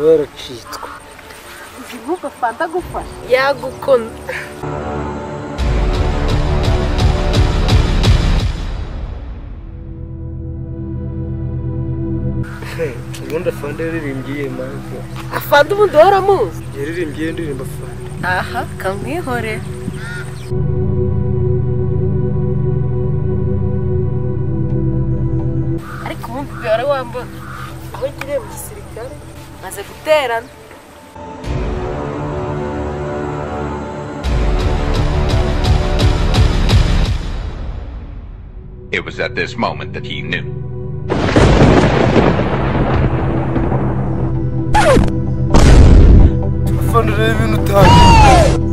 Baracitswe. Uzi nk'uko Fanta agufasha yagukunda. Ubundi Afande yaririmbye mpamvu. Afande ubundi waramuzi? Yaririmbye indirimbo Afande. Aha, kamwihore. Ariko ubundi wari wambona aho ngiriye mu gisirikare maze guterana. It was at this moment that he knew. Afande reba ibintu utangiye.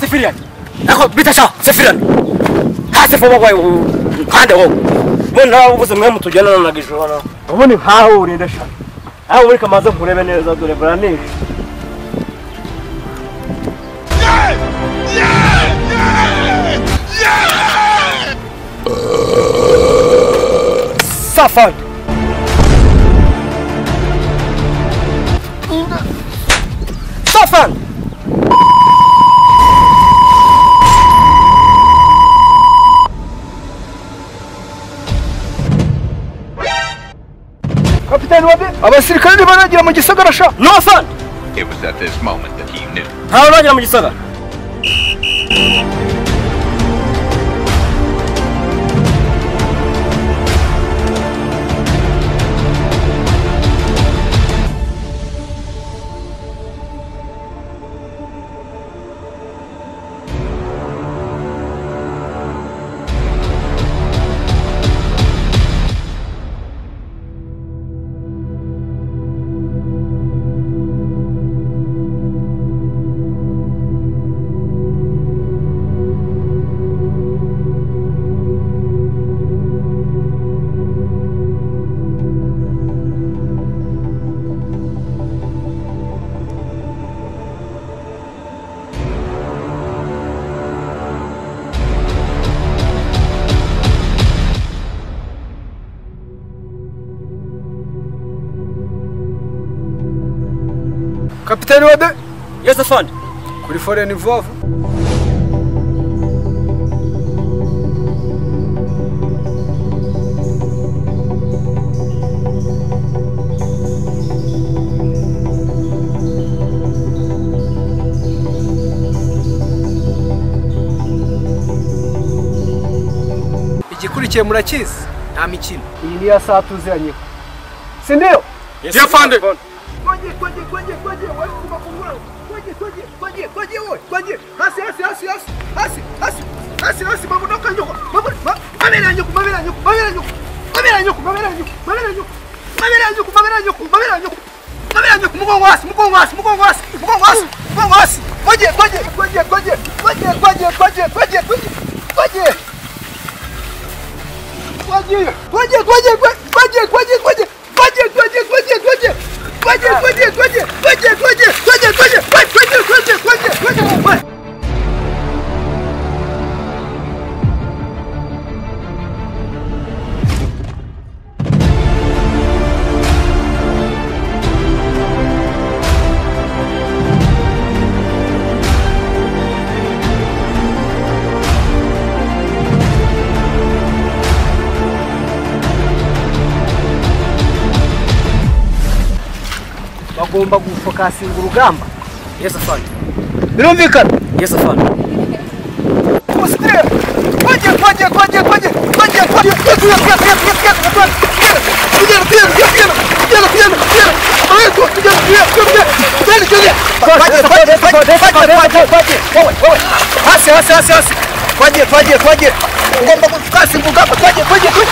Sefirian. Ako bitasha Sefirian. Hasi fo bagwaye kandi wo. Mbona ubuze mwe mutujyana na gijoro. Ubundi nkaho urinda sha. Aho uri kamaze nkurebe neza dore buranisha. Safan. Safan. Kapitani wabe abasirikare ntibaragira mu gisagara sha. No son. It was at this moment that he knew. Ntawe uragira mu gisagara. Kapitani wade? Yes, afande. Kuri foreign vuba. Igikurikiye murakizi nta mikino. Iyi ni ya saa tuziranye. Si ndio? Yes, afande. Twagiye wewe kuba kumura. Twagiye wowe. Twagiye. Hasi hasi hasi hasi. Hasi hasi. Hasi hasi mabunoka nyoko. Mabera nyoko mabera nyoko mabera nyoko. Mabera nyoko mabera nyoko mabera nyoko. Mabera nyoko mabera nyoko mabera nyoko. Mabera nyoko mugongo hasi mugongo hasi mugongo hasi mugongo hasi mugongo hasi. Twagiye twagiye twagiye twagiye twagiye twagiye twagiye twagiye twagiye. Twagiye twagiye twagiye twagiye twagiye twagiye twagiye twagiye twagiye twagiye. Twagiye twagiye twagiye twagiye twagiye twagiye twagiye twagiye twagiye twagiye twagiye. Bagomba gufokasinga urugamba. Yes, afande. Birumvikana? Yes afande. Hasi hasi hasi hasi. Twagiye twagiye twagiye. Ugomba gukasi urugamba twagiye twagiye twagiye.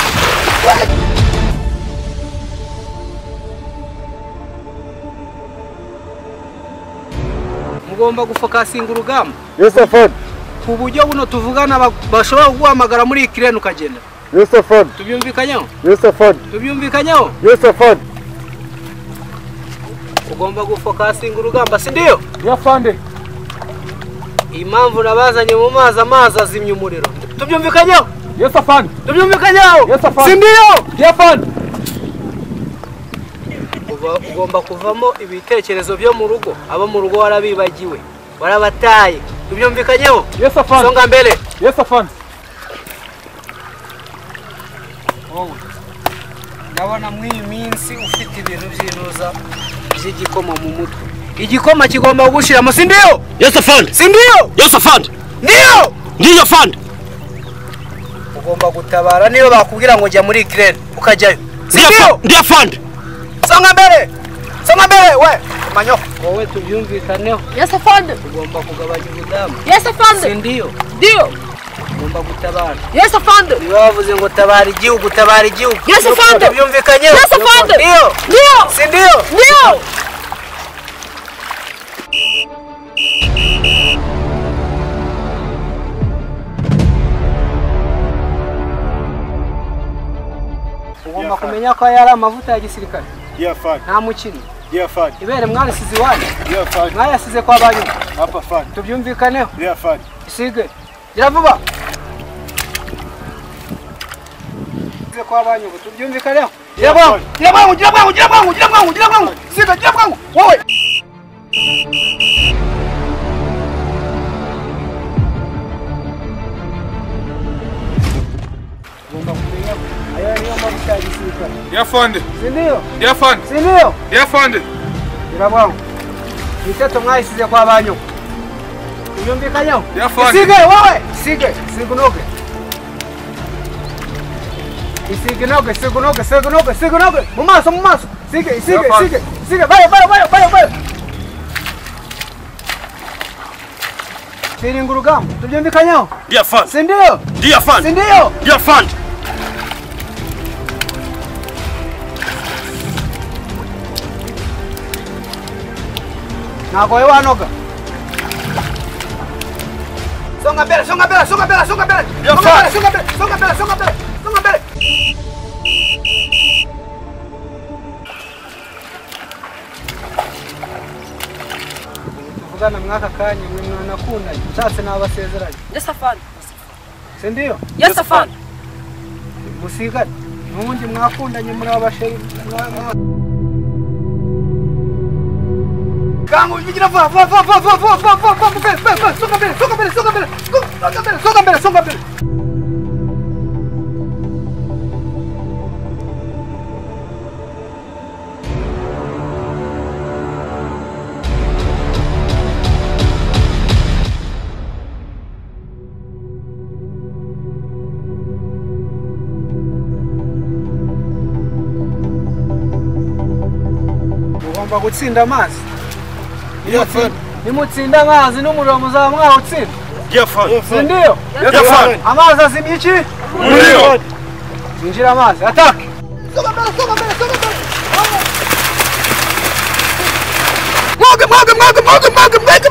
Mugomba gufokasinga urugamba. Yes afande. Ku buryo buno tuvugana bashobora kuguhamagara muri ikirere ukagenda. Yes afande. Tubyumvikanyeho? Yes afande. Tubyumvikanyeho? Yes afande. Ugomba gufokasinga urugamba, si ndio? Yes afande. Impamvu nabazanye mu mazi, amazi azimya umuriro. Tubyumvikanyeho? Yes afande. Tubyumvikanyeho? Yes afande. Si ndio? Yes afande. Ugomba kuvamo ibitekerezo byo mu rugo. Abo mu rugo warabibagiwe, warabataye. Tubyumvikanyeho? Yes afande. Songa mbele. Yes afande. Wowe ndabona mw'iyi minsi ufite ibintu by'inuza by'igikoma mu mutwe. Igikoma kigomba kugushiramo, si ndio? Yes afande. Si ndio? Yes afande. Ndio? Ndio afande. Ugomba gutabara niyo bakubwira ngo jya muri ikirere ukajyayo. Si ndio? Ndio afande. Songa mbele. Songa mbele we. Manyoko. Wowe tubyumvikaneho. Yes afande. Ugomba kugabanya ubudamu. Yes afande. Si ndio? Ndio. Ugomba gutabara. Yes afande. Niba bavuze ngo tabara igihugu, tabara igihugu. Yes afande. Tubyumvikanyeho. Yes afande. Ndio. Ndio. Si ndio? Ndio. Ugomba kumenya ko yari amavuta ya gisirikare. Yeah afande. Nta mukino. Yeah afande. Ibere mwarisize iwanyu. Yeah afande. Mwayasize kwa banyu. Hapa afande. Tubyumvikaneho. Yeah afande. Isige. Gira vuba. Isige kwa banyu tubyumvikaneho. Gira bwangu. Gira bwangu, gira bwangu, gira bwangu, gira bwangu, gira bwangu. Isiga, gira bwangu. Wowe. Ugomba kumenya aya niyo mavuta ya gisirikare. Yeah afande. Si ndio? Yeah afande. Si ndio? Yeah afande. Gira bwangu. Miteto mwayisize kwa banyu. Tubyumvikanyeho? Yeah afande. Isige wowe. Isige, sigunoge. Isige noge, sigunoge, sigunoge, sigunoge. Mu maso, mu maso. Isige, isige, isige. Isige, bayo, bayo, bayo, bayo, bayo. Firinga urugamba. Tubyumvikanyeho? Ndio afande. Si ndio? Ndio afande. Si ndio? Ndio afande. Ntabwo wowe wanoga. Songa mbele, songa mbele, songa mbele, songa mbele. Songa mbele, songa mbele, songa mbele, songa mbele, songa mbele. Tuvugana mwaka kanya mwe mwanakundanye. Nshatse nabasezeranye. Yes afande. Si ndio? Yes afande. Musigane. N'ubundi mwakundanye muri abasheri. Kangu bigira vuba vuba vuba vuba vuba vuba vuba vuba vuba songa mbele songa mbele songa mbele songa mbele songa mbele songa mbele. Ugomba gutsinda amazi. Nimutsinda amazi n'umuriro muzaba mwawutsinda. Yes afande. Si ndio? Yes afande. Amazi azimya iki? Umuriro. Injira amazi. Attack. Songa mbele, songa mbele, songa mbele. Mwoge, mwoge, mwoge, mwoge, mwoge, mwoge,